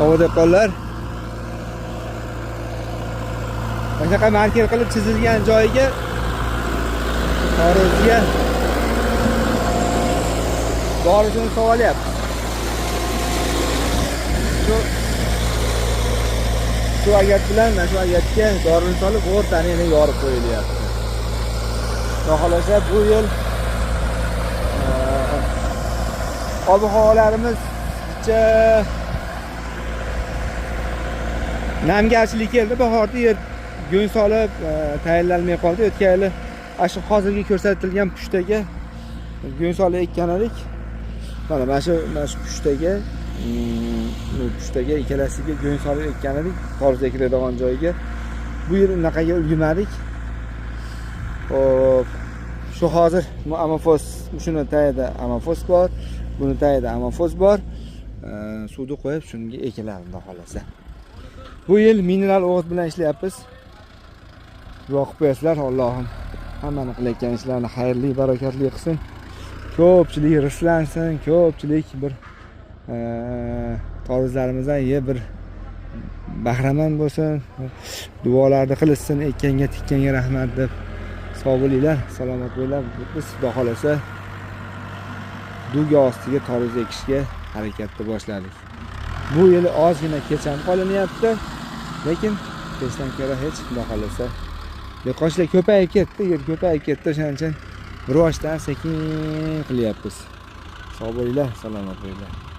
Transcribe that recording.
Havo dehqonlar. Shunaqa marker qilib chizilgan joyiga tarvuzga dorisini solyapti. Shu agat bilan mana shu agatga dorini solib o'rtani yana yorib qo'yilyapti. Xudo xohlasa bu yil ob havolarimiz picha namgarchilik keldi. Bahorda yer go'ng solib tayinlanmay qoldi. O'tgan yili ana shu hozirgi ko'rsatilgan pushtaga go'ng solib ekkan edik. Mana shu pushtaga, bu pushtaga ikkalasiga go'ng solib ekkan edik, tarvuz ekiladigan joyga. Bu yil unaqaga ulgurmadik. Xo'p, shu hozir bu amofos, shuni tagida amofos bor, buni tagida amofos bor. Suvni qo'yib shunga ekiladi xudo xohlasa. Bu yil mineral o'g'it bilan ishlayapmiz. Duo qilib qo'yasizlar, Allohim hammani qilayotgan ishlarini xayrli, barakatli qilsin. Ko'pchilik rizqlansin, ko'pchilik bir tarvuzlarimizdan yeb bir bahramand bo'lsin. Duolarni qilishsin, ekkanga, tikkanga rahmat deb. Sog' bo'linglar, salomat bo'linglar. Biz xudo xohlasa duga ostiga tarvuz ekishga harakatni boshladik. Bu yil ozgina kech ham qolinyapti, lekin kechdan ko'ra hech, xudo xohlasa. Dehqonchilik ko'payib ketdi, yer ko'payib ketdi, o'shaning uchun rivojdan sekin qilyapmiz. Sog' bo'linglar, salomat bo'linglar.